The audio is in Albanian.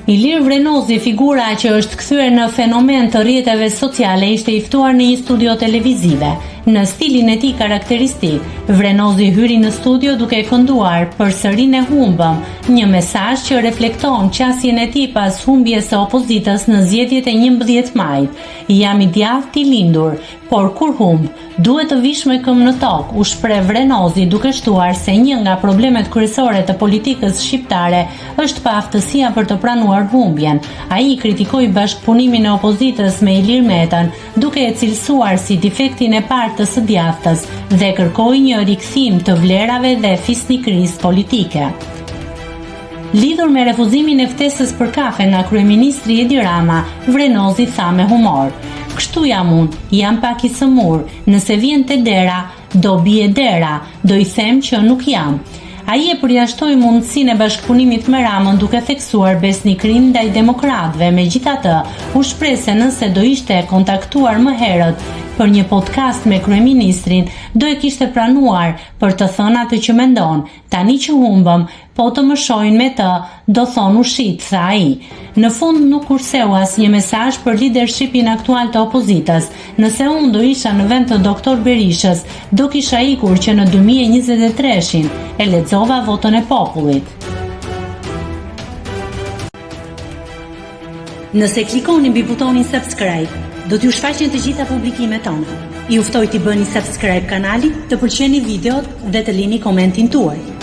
Ilir Vrenozi, figura që është kthyer në fenomen të rrjeteve sociale, ishte i ftuar në një studio televizive. Në stilin e tij karakteristik, Vrenozi hyri në studio duke kënduar Përsëri ne humbëm, një mesazh që reflekton qasjen e tij pas humbjes së opozitës në zgjedhjet e 11 majit. Jam i djathtë i lindur, por kur humb, Duhet të vish me këmbë në tokë, u shpreh Vrenozi duke shtuar se një nga problemet kryesore të politikës shqiptare është paaftësia për të pranuar humbjen. Ai kritikoi bashkëpunimin e opozitës me Ilir Metën, duke e cilësuar si defektin e parë të së djathtës dhe kërkoi një rikthim të vlerave dhe fisnikërisë politike. Lidhur me refuzimin e ftesës për kafe nga kryeministri Edi Rama, Vrenozi tha me humor: Kështu jam unë, jam pak i sëmurë, nëse vjen te dera, do bie dera, do i them që nuk jam. Ai e përjashtoi mundësinë e bashkëpunimit me Ramën duke theksuar besnikërinë ndaj demokratëve, megjithatë, u shpreh se nëse do ishte kontaktuar më herët për një podcast me kryeministrin, do e kishte pranuar për të thënë atë që mendon, Tani që humbëm, po të më shohin me të, do thonë u shit, tha ai. Në fund nuk kurseu asnjë mesazh për lidershipin aktual të opozitës. Nëse unë do isha në vend të Doktor Berishës, do kisha ikur që në 2023-shin, e lexova votën e popullit. Nëse klikoni mbi butonin subscribe, do t'ju shfaqen të gjitha publikimet tona. Ju ftoj t'i bëni subscribe kanalit, të pëlqeni videot dhe të lini komentin tuaj.